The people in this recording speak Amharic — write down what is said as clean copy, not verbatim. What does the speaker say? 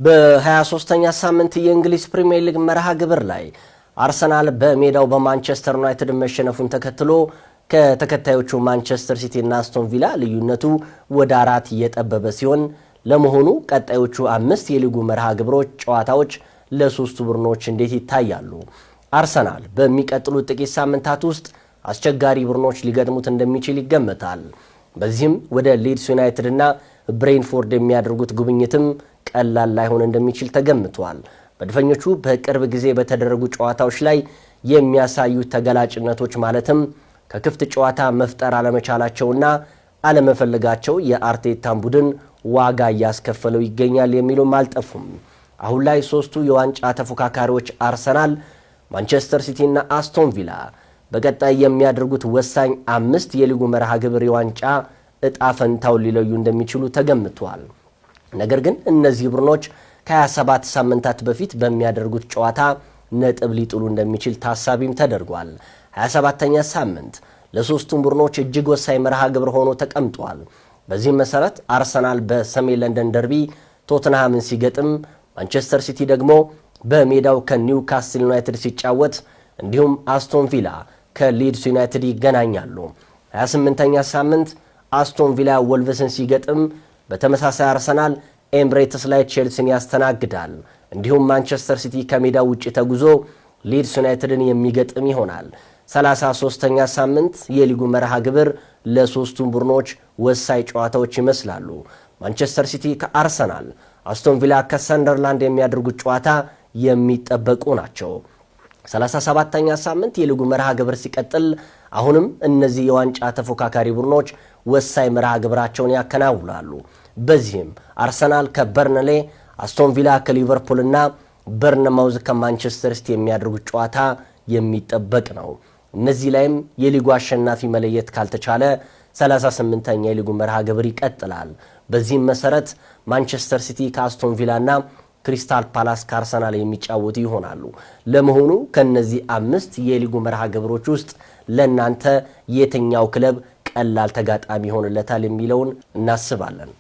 በ23ኛ ሳምንት የእንግሊዝ ፕሪምየር ሊግ መርሃ ግብር ላይ አርሰናል በሜዳው በማንቸስተር ዩናይትድ መሸነፉን ተከትሎ ከተከታዮቹ ማንቸስተር ሲቲ እና አስቶን ቪላ ልዩነቱ ወደ 4 እየጠበበ ሲሆን፣ ለመሆኑ ቀጣዮቹ አምስት የሊጉ መርሃ ግብሮች ጨዋታዎች ለሶስቱ ቡድኖች እንዴት ይታያሉ? አርሰናል በሚቀጥሉት ጥቂት ሳምንታት ውስጥ አስቸጋሪ ቡድኖች ሊገጥሙት እንደሚችል ይገመታል። በዚህም ወደ ሊድስ ዩናይትድ እና ብሬንፎርድ የሚያደርጉት ጉብኝትም ቀላል ላይሆን እንደሚችል ተገምቷል። መድፈኞቹ በቅርብ ጊዜ በተደረጉ ጨዋታዎች ላይ የሚያሳዩት ተገላጭነቶች፣ ማለትም ከክፍት ጨዋታ መፍጠር አለመቻላቸውና አለመፈለጋቸው የአርቴታን ቡድን ዋጋ እያስከፈለው ይገኛል የሚሉም አልጠፉም። አሁን ላይ ሶስቱ የዋንጫ ተፎካካሪዎች አርሰናል፣ ማንቸስተር ሲቲ እና አስቶን ቪላ በቀጣይ የሚያደርጉት ወሳኝ አምስት የሊጉ መርሃ ግብር የዋንጫ እጣ ፈንታውን ሊለዩ እንደሚችሉ ተገምቷል። ነገር ግን እነዚህ ቡድኖች ከ27 ሳምንታት በፊት በሚያደርጉት ጨዋታ ነጥብ ሊጥሉ እንደሚችል ታሳቢም ተደርጓል። 27ኛ ሳምንት ለሶስቱም ቡድኖች እጅግ ወሳኝ መርሃ ግብር ሆኖ ተቀምጧል። በዚህም መሰረት አርሰናል በሰሜን ለንደን ደርቢ ቶትንሃምን ሲገጥም፣ ማንቸስተር ሲቲ ደግሞ በሜዳው ከኒውካስል ዩናይትድ ሲጫወት፣ እንዲሁም አስቶን ቪላ ከሊድስ ዩናይትድ ይገናኛሉ። 28ኛ ሳምንት አስቶን ቪላ ወልቭስን ሲገጥም፣ በተመሳሳይ አርሰናል ኤምሬትስ ላይ ቼልሲን ያስተናግዳል። እንዲሁም ማንቸስተር ሲቲ ከሜዳው ውጭ ተጉዞ ሊድስ ዩናይትድን የሚገጥም ይሆናል። 33ኛ ሳምንት የሊጉ መርሃ ግብር ለሶስቱም ቡድኖች ወሳኝ ጨዋታዎች ይመስላሉ። ማንቸስተር ሲቲ ከአርሰናል፣ አስቶን ቪላ ከሰንደርላንድ የሚያደርጉት ጨዋታ የሚጠበቁ ናቸው። 37ኛ ሳምንት የሊጉ መርሃ ግብር ሲቀጥል አሁንም እነዚህ የዋንጫ ተፎካካሪ ቡድኖች ወሳኝ መርሃ ግብራቸውን ያከናውናሉ። በዚህም አርሰናል ከበርንሌ፣ አስቶን ቪላ ከሊቨርፑልና በርንማውዝ ከማንቸስተር ሲቲ የሚያደርጉት ጨዋታ የሚጠበቅ ነው። እነዚህ ላይም የሊጉ አሸናፊ መለየት ካልተቻለ 38ኛ የሊጉ መርሃ ግብር ይቀጥላል። በዚህም መሰረት ማንቸስተር ሲቲ ከአስቶን ቪላና ክሪስታል ፓላስ ከአርሰናል የሚጫወቱ ይሆናሉ። ለመሆኑ ከነዚህ አምስት የሊጉ መርሃ ግብሮች ውስጥ ለእናንተ የትኛው ክለብ ቀላል ተጋጣሚ ይሆንለታል የሚለውን እናስባለን።